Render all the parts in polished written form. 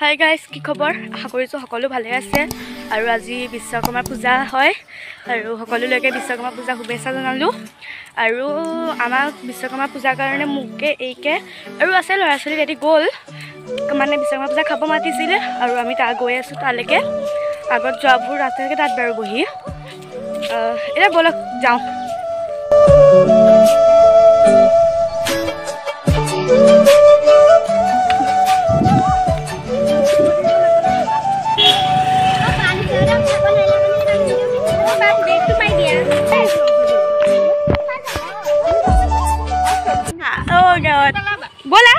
Hi guys, কি খবৰ? আশা কৰিছোঁ সকলো ভালে আছে। আৰু আজি বিশ্বকৰ্মা পূজা হয় আৰু সকলোলৈকে বিশ্বকৰ্মা পূজা শুভেচ্ছা জনালোঁ। আৰু আমাক বিশ্বকৰ্মা পূজাৰ কাৰণে মোকে এইকে আৰু আছে ল'ৰা ছোৱালী তাতে গ'ল, মানে বিশ্বকৰ্মা পূজা খাব মাতিছিলে আৰু আমি তাত গৈ আছোঁ। তালৈকে আগত যোৱাবোৰ ৰাস্তালৈকে তাত বাৰু বহি এতিয়া ব'লক যাওঁ। बोला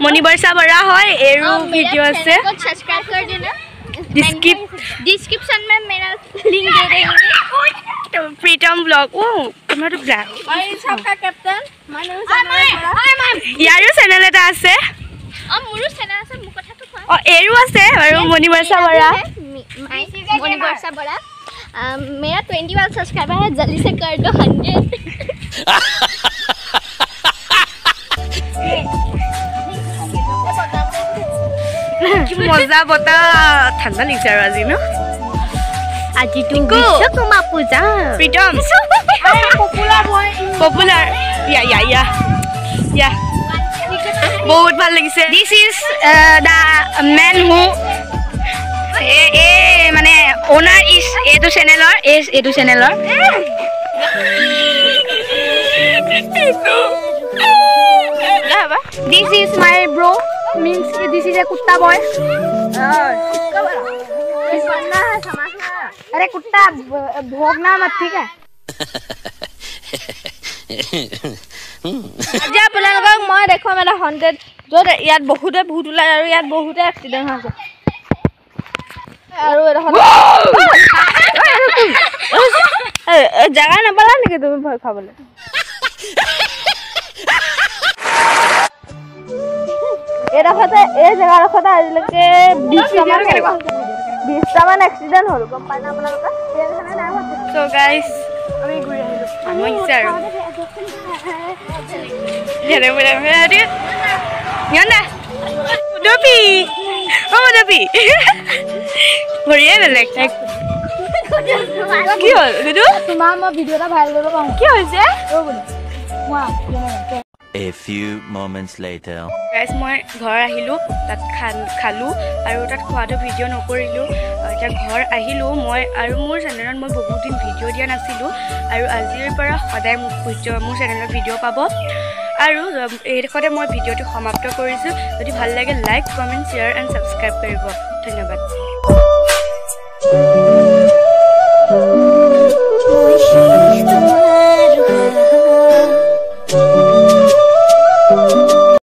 मणिबर्षा बरा है, एरो वीडियो আছে, सब्सक्राइब कर देना। डिस्क्रिप्शन में मेरा लिंक दे देंगे। प्रीतम ब्लॉग ओ তোমাৰটো ব্লগ और सबका कैप्टन मनु बरा ইয়াৰো চেনেল এটা আছে। অ মোৰো চেনেল আছে, মোৰ কথাটো কোৱা। অ এৰো আছে আৰু মণিবৰ্ষা বৰা। मणिबर्षा बरा, मेरा 21 सब्सक्राइबर है, जल्दी से कर दो 100। কি মজা বতাহ, ঠাণ্ডা লাগিছে আৰু আজি ন। আজিতো বিশ্বকৰ্মা পূজা। প্ৰীতম পপুলাৰ ইয়া ইয়া ইয়া ইয়া বহুত ভাল লাগিছে। This is the man who এ মানে অ'নাৰ is এইটো চেনেলৰ, এইটো চেনেলৰ। This is my bro, means this is a kutta boy. अरे कुत्ता भोगना मत, ठीक है। আজি আপোনালোকক মই দেখুৱাম এটা হন্টেড, য'ত ইয়াত বহুতে ভূত ওলায় আৰু ইয়াত বহুতে এক্সিডেণ্ট হৈছে। আৰু এডোখৰ জেগা নাপালা নেকি তুমি ভয় খাবলৈ? এইডোখৰতে, এই জেগাডোখৰতে আজিলৈকে 20টামান এক্সিডেণ্ট হ'ল, গম পাই না আপোনালোকে? চ' গাইজ আমি ঘূৰি আহিলোঁ, মানুহ আহিছে আৰু ভৰিয়ে বেলেগ। কি হ'ল গুডু? তোমাৰ মই ভিডিঅ' এটা ভাইৰেল কৰিব পাৰোঁ। কি হৈছে? A few moments later. Guys, মই ঘৰ আহিলোঁ, তাত খালোঁ আৰু তাত খোৱাটো ভিডিঅ' নকৰিলোঁ। এতিয়া ঘৰ আহিলোঁ মই আৰু মোৰ চেনেলত মই বহুত দিন ভিডিঅ' দিয়া নাছিলোঁ আৰু আজিৰ পৰা সদায় মোক ভিডিঅ' মোৰ চেনেলত ভিডিঅ' পাব। আৰু এইডোখৰতে মই ভিডিঅ'টো সমাপ্ত কৰিছোঁ। যদি ভাল লাগে like, comment, share and subscribe কৰিব। ধন্যবাদ।